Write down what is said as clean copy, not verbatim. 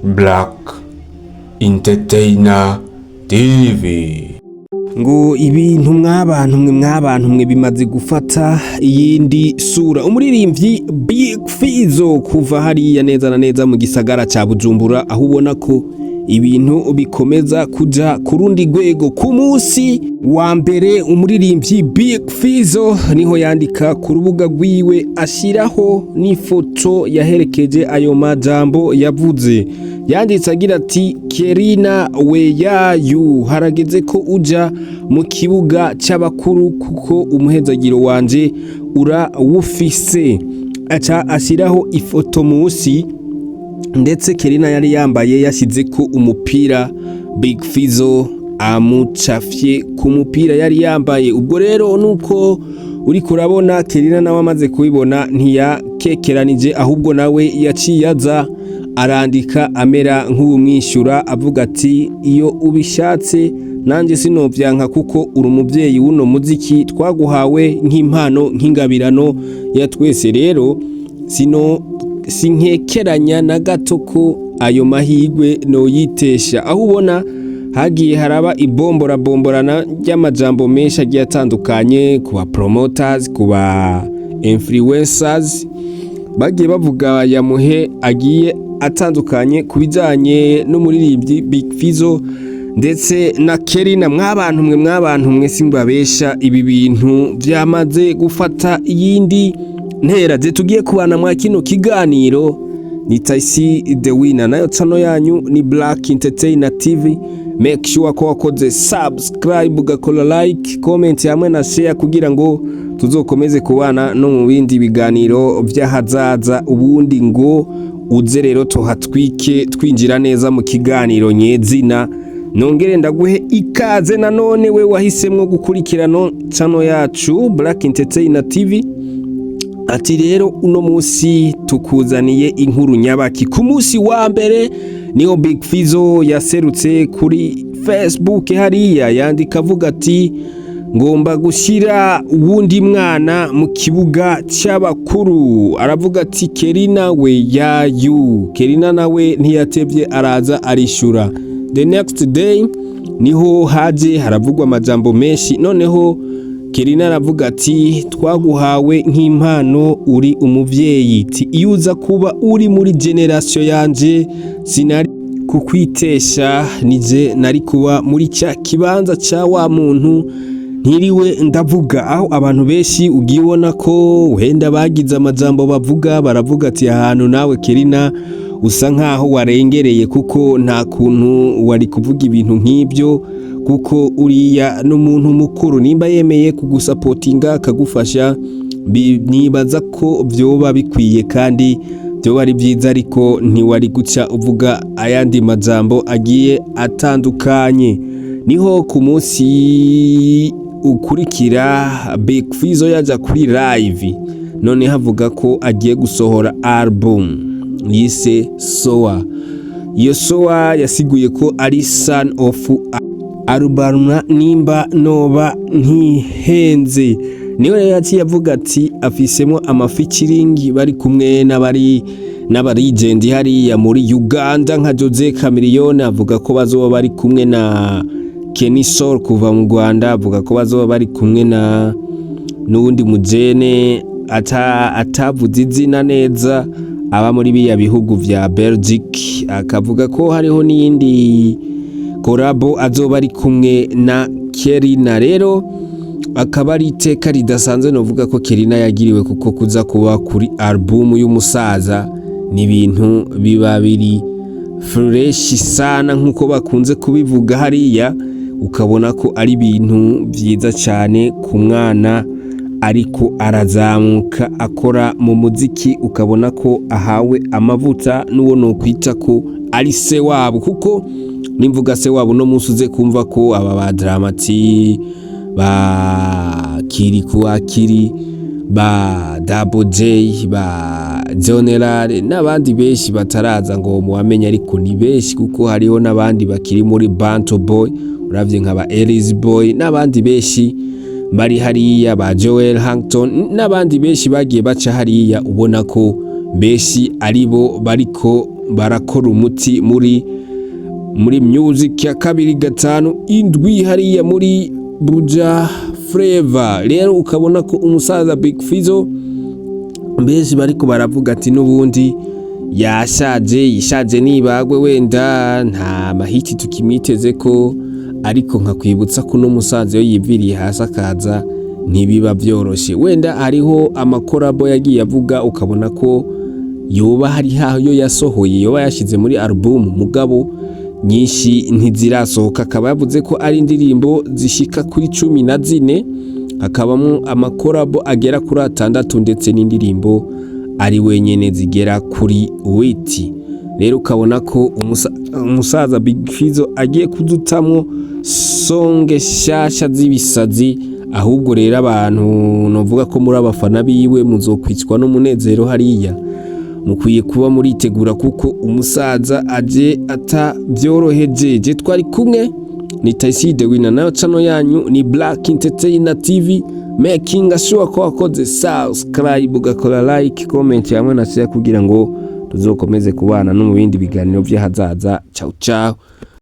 Black Entertainer TV. Ngo ibintu mwabantu mwe, mwabantu mwe, bimaze gufata iyindi sura. Umuririmbyi Big Fizzo kuva hariya neza na neza mu gisagara ca Bujumbura, aho ubona ko ibintu bikomeza kuja ku rundi rwego. Ku munsi wa mbere, umuririmbyi Big Fizzo niho yandika ku rubuga rwiwe, ashyiraho n'ifoto yaherekeje ayo majambo yavuze. Yanditse agira ati: "Kerina weyayu, harageze ko uja mu kibuga c'abakuru kuko umuhezagiro wanje urawufise." Aca ashyiraho ifoto munsi, ndetse Kerina yari yambaye, yashyize ko umupira, Big Fizzo amucafye ku mupira yari yambaye. Ubwo rero nuko uri kurabona, Kerina nawe amaze kubibona ntiyakekeranije, ahubwo nawe yaciye aza arandika amera nk'uwumwishyura, avuga ati: "Iyo ubishatse nanjye sinovyanka, kuko uri umubyeyi w'uno muziki, twaguhawe nk'impano, nk'ingabirano ya twese. Rero sino sinkekeranya na gato ko ayo mahirwe noyitesha." Aho ubona hagiye haraba ibomborabomborana ry'amajambo menshi agiye atandukanye ku ba promoters, ku ba influencers, bagiye bavuga yamuhe agiye atandukanye ku bijyanye n'umuririmbyi Big Fizzo ndetse na Kerina. Mwabantu mwe, mwabantu mwe, simbabesha, ibi bintu byamaze gufata iyindi ntera. Je tugiye kubana mwa kino kiganiro ni Taisi the Winner, nayo channel yanyu ni Black Entertainer TV. Make sure ko wakoze subscribe, ugakora like, comment hamwe na share, kugira ngo tuzokomeze kubana no mu bindi biganiro by'ahazaza. Ubundi ngo uze rero tuhatwike, twinjira neza mu kiganiro nyezina. Nongere ndaguhe ikaze nanone, we wahisemwo gukurikirana channel yacu Black Entertainer TV. Ati rero uno munsi tukuzaniye inkuru nyabaki. Ku munsi wa mbere niho Big Fizzo yaserutse kuri Facebook hariya, yandika avuga ati: "Ngomba gushyira uwundi mwana mu kibuga cy'abakuru." Aravuga ati: "Kerina we yayu." Kerina nawe ntiyatevye, araza arishura. The next day niho haje haravugwa amajambo menshi. Noneho Kerina aravuga ati: "Twaguhawe nk'impano, uri umuvyeyi. Ti iyo uza kuba uri muri generation yanje sinari kukwitesha, nije nari kuba muri cya kibanza cya wa muntu ntiriwe ndavuga." Aho abantu benshi ugiye ubona ko wenda bagize amajambo bavuga, baravuga ati: "Ahantu nawe Kerina usa nkaho warengereye, kuko nta kuntu wari kuvuga ibintu nk'ibyo, kuko uriya n'umuntu mukuru, nimba yemeye kugusapotinga akagufasha, nibaza ko vyoba bikwiye kandi vyoba ari byiza, ariko ntiwari guca uvuga ayandi majambo agiye atandukanye." Niho ku munsi ukurikira Big Fizzo yaja kuri live, none havuga ko agiye gusohora album yise Soa. Iyo Soa yasiguye ko ari Son of Albarna, nimba noba ntihenze. Niwe rero yaciye avuga ati afisemo ama featuring, bari kumwe n'abari n'aba legend hariya muri Uganda nka Jose Chameleone. Avuga ko bazoba bari kumwe na Kenny Sol kuva mu Rwanda. Avuga ko bazoba bari kumwe na n'uwundi mujene atavuze izina neza, aba muri biya bihugu vya Belgique. Akavuga ko hariho n'iyindi collabo azoba ari kumwe na Kerina. Rero akaba ari iteka ridasanzwe novuga ko Kerina yagiriwe, kuko kuza kuba kuri album y'umusaza ni ibintu biba biri fresh sana, nkuko bakunze kubivuga hariya. Ukabona ko ari ibintu vyiza cyane ku mwana ariko arazamuka akora mu muziki, ukabona ko ahawe amavuta n'uwo nokwita ko ari se wabo. Kuko nimvuga se wabo no munsi, uze kumva ko aba ba Dramati, ba Kiriku Akiri, ba Double J, ba General n'abandi benshi bataraza ngo muwamenye, ariko ni benshi, kuko hariho n'abandi bakiri muri Bantu Boy, uravye nka ba Elise Boy n'abandi benshi bari hariya, ba Joel Hankton n'abandi benshi bagiye baca hariya, ubona ko benshi aribo bariko. barakora umuti muri music ya 257 hariya muri Buja Flavor. Rero ukabona ko umusaza Big Fizzo, benshi bariko baravuga ati n'ubundi yashaje, yishaje nibagwe, wenda nta mahiti tukimwiteze ko. Ariko nkakwibutsa ko n'umusaza iyo yiviriye hasi akaza ntibiba vyoroshe. Wenda hariho ama collabo yagiye avuga, ukabona ko yoba hari hayo yasohoye, yoba yashize muri album, mugabo nyinshi ntizirasohoka. Akaba yavuze ko ari indirimbo zishika kuri 14, hakabamo ama collabo agera kuri atandatu, ndetse n'indirimbo ari wenyene zigera kuri huit. Rero ukabona ko umusaza Big Fizzo agiye kudutamwo song shasha z'ibisazi. Ahubwo rero abantu novuga ko muri abafana biwe muzokwicwa n'umunezero hariya, mukwiye kuba muritegura kuko umusaza aje atavyoroheje. Je twari kumwe ni Taiside Wina, nayo channel yanyu ni Black Entertainer TV, making sure ko wakoze subscribe, ugakora like, comment hamwe na share kugira ngo tuzokomeze kubana no mu bindi biganiro by'ahazaza. Ciao ciao.